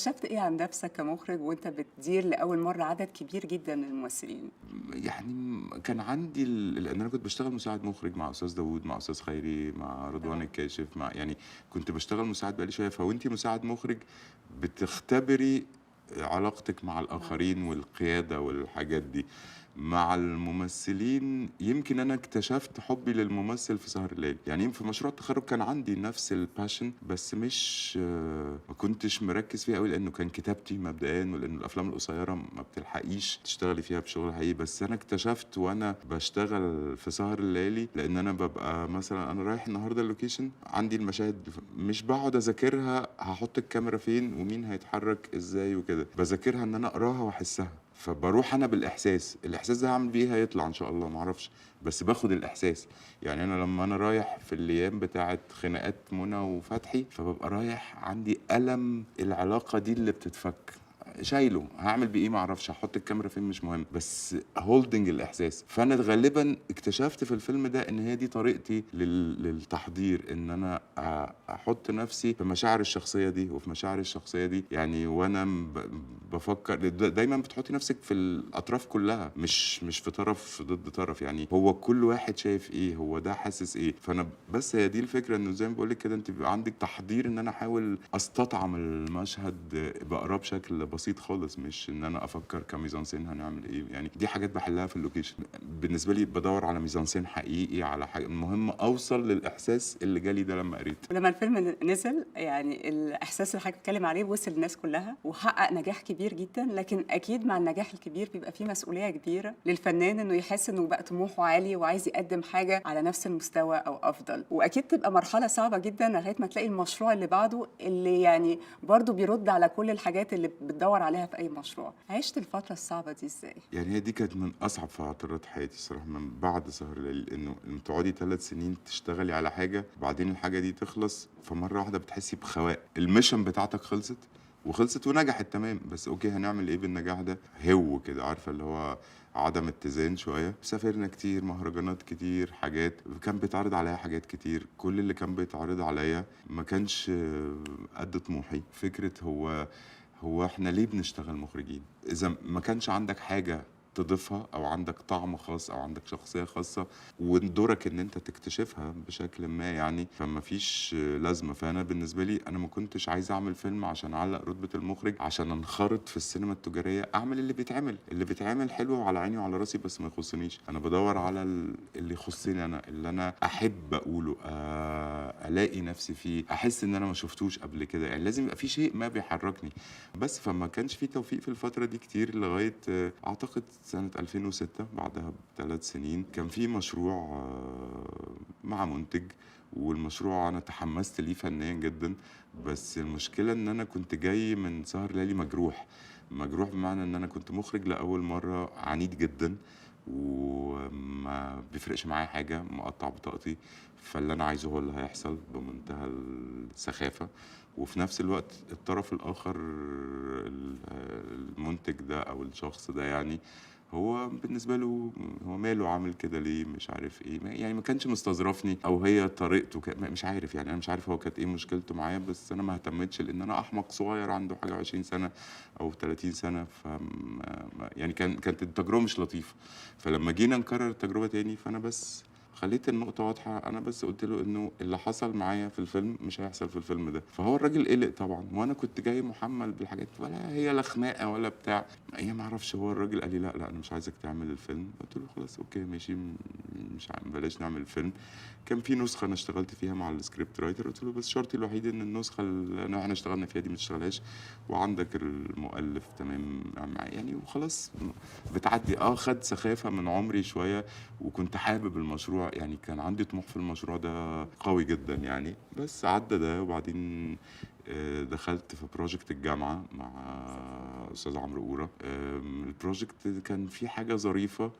اكتشفت ايه عن نفسك كمخرج وانت بتدير لاول مرة عدد كبير جدا من الممثلين؟ يعني كان عندي لان انا كنت بشتغل مساعد مخرج مع استاذ داوود، مع استاذ خيري، مع رضوان الكاشف، مع يعني كنت بشتغل مساعد بقالي شويه. فوانتي مساعد مخرج بتختبري علاقتك مع الاخرين والقيادة والحاجات دي. مع الممثلين يمكن انا اكتشفت حبي للممثل في سهر الليل. يعني في مشروع التخرج كان عندي نفس ال passion، بس مش ما كنتش مركز فيها قوي، لانه كان كتابتي مبدئيا، ولانه الافلام القصيرة ما بتلحقيش تشتغلي فيها بشغل حقيقي. بس انا اكتشفت وانا بشتغل في سهر الليالي، لان انا ببقى مثلا انا رايح النهارده ال location، عندي المشاهد مش بقعد اذاكرها هحط الكاميرا فين ومين هيتحرك ازاي وكده، بذاكرها ان انا اقراها واحسها. فبروح انا بالاحساس، الاحساس ده هعمل بيه هيطلع ان شاء الله ما اعرفش، بس باخد الاحساس. يعني انا لما انا رايح في الايام بتاعه خناقات منى وفتحي، فببقى رايح عندي الم العلاقة دي اللي بتتفك، شايله هعمل بيه ايه ما اعرفش، هحط الكاميرا فين مش مهم، بس holding الاحساس. فانا غالبا اكتشفت في الفيلم ده ان هي دي طريقتي للتحضير، ان انا احط نفسي في مشاعر الشخصية دي وفي مشاعر الشخصية دي. يعني وانا بفكر دايما بتحطي نفسك في الاطراف كلها، مش في طرف ضد طرف، يعني هو كل واحد شايف ايه، هو ده حاسس ايه. فانا بس هي دي الفكرة، انه زي ما بقول لك كده انت بيبقى عندك تحضير ان انا احاول استطعم المشهد بقراه بشكل بسيط خالص، مش ان انا افكر ك mise en scène هنعمل ايه. يعني دي حاجات بحلها في ال location. بالنسبة لي بدور على mise en scène حقيقي، على حاجة، المهم اوصل للاحساس اللي جالي ده لما قريت. ولما الفيلم نزل، يعني الاحساس اللي حضرتك بتتكلم عليه وصل للناس كلها وحقق نجاح كبير جدا. لكن اكيد مع النجاح الكبير بيبقى فيه مسؤولية كبيرة للفنان انه يحس انه بقى طموحه عالي وعايز يقدم حاجة على نفس المستوى او افضل، واكيد تبقى مرحلة صعبة جدا لغاية ما تلاقي المشروع اللي بعده اللي يعني برضه بيرد على كل الحاجات اللي بتدور عليها في اي مشروع. عشت الفترة الصعبة دي ازاي؟ يعني هي دي كانت من اصعب فترات حياتي الصراحة من بعد سهر الليل، انه تقعدي 3 سنين تشتغلي على حاجة وبعدين الحاجة دي تخلص، فمره واحدة بتحسي بخواء، ال mission بتاعتك خلصت وخلصت ونجحت تمام، بس okay هنعمل ايه بالنجاح ده؟ هو كده عارفه اللي هو عدم اتزان شوية. سافرنا كتير، مهرجانات كتير، حاجات كان بيتعرض عليا حاجات كتير، كل اللي كان بيتعرض عليا ما كانش قد طموحي. فكرة هو احنا ليه بنشتغل مخرجين؟ اذا ما كانش عندك حاجة تضيفها او عندك طعم خاص او عندك شخصية خاصة ودورك ان انت تكتشفها بشكل ما، يعني فما فيش لازمه. فانا بالنسبة لي انا ما كنتش عايز اعمل فيلم عشان اعلق رتبه المخرج، عشان انخرط في السينما التجارية، اعمل اللي بيتعمل، اللي بيتعمل حلو وعلى عيني وعلى راسي، بس ما يخصنيش. انا بدور على اللي يخصني انا، اللي انا احب اقوله، الاقي نفسي فيه، احس ان انا ما شفتوش قبل كده. يعني لازم يبقى في شيء ما بيحركني بس. فما كانش في توفيق في الفترة دي كتير لغاية اعتقد سنة 2006، بعدها ب3 سنين كان في مشروع مع منتج، والمشروع أنا تحمست ليه فنيا جدا، بس المشكلة إن أنا كنت جاي من سهر ليالي مجروح، مجروح بمعنى إن أنا كنت مخرج لأول مرة عنيد جدا وما بيفرقش معايا حاجة، مقطع بطاقتي، فاللي أنا عايزه هو اللي هيحصل بمنتهى السخافة. وفي نفس الوقت الطرف الآخر المنتج ده أو الشخص ده، يعني هو بالنسبة له هو ماله عامل كده ليه، مش عارف إيه، يعني ما كانش مستظرفني أو هي طريقته مش عارف، يعني أنا مش عارف هو كانت إيه مشكلته معايا، بس أنا ما اهتمتش لأن أنا أحمق صغير عنده حاجة 20 سنة أو 30 سنة، يعني كانت التجربة مش لطيفة. فلما جينا نكرر التجربة تاني، فأنا بس خليت النقطة واضحة، أنا بس قلت له إنه اللي حصل معايا في الفيلم مش هيحصل في الفيلم ده. فهو الراجل قلق طبعاً، وأنا كنت جاي محمل بالحاجات، ولا هي لا خناقة ولا بتاع، هي ما أعرفش. هو الراجل قال لي لا لا أنا مش عايزك تعمل الفيلم. قلت له خلاص okay ماشي، مش بلاش نعمل الفيلم. كان في نسخة أنا اشتغلت فيها مع ال script writer، قلت له بس شرطي الوحيد إن النسخة اللي إحنا اشتغلنا فيها دي ما تشتغلهاش، وعندك المؤلف تمام معايا يعني، وخلاص بتعدي. خد سخافة من عمري شوية، وكنت حابب المشروع، يعني كان عندي طموح في المشروع ده قوي جدا يعني، بس عدى ده. وبعدين دخلت في project الجامعة مع استاذ عمرو قوره. ال project كان فيه حاجة ظريفه،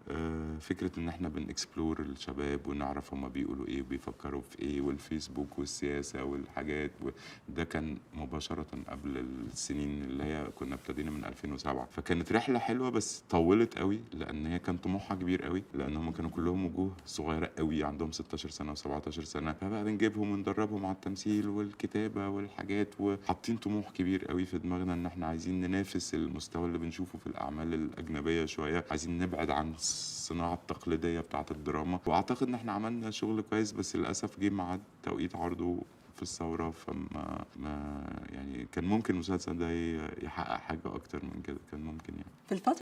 فكرة ان احنا بن explore الشباب ونعرف هما بيقولوا ايه وبيفكروا في ايه، والفيسبوك والسياسة والحاجات. ده كان مباشرة قبل السنين اللي هي كنا ابتدينا من 2007، فكانت رحله حلوة بس طولت قوي، لان هي كان طموحها كبير قوي، لان هم كانوا كلهم وجوه صغيرة قوي عندهم 16 سنة و17 سنه، فبقى بنجيبهم وندربهم على التمثيل والكتابة والحاجات، وحاطين طموح كبير قوي في دماغنا ان احنا عايزين ننافس المستوى اللي بنشوفه في الاعمال الاجنبية شويه، عايزين نبعد عن الصناعة التقليدية بتاعه الدراما. واعتقد ان احنا عملنا شغل كويس، بس للاسف جه ميعاد توقيت عرضه في الثورة، فما ما يعني كان ممكن المسلسل ده يحقق حاجة أكتر من كده، كان ممكن يعني. في الفترة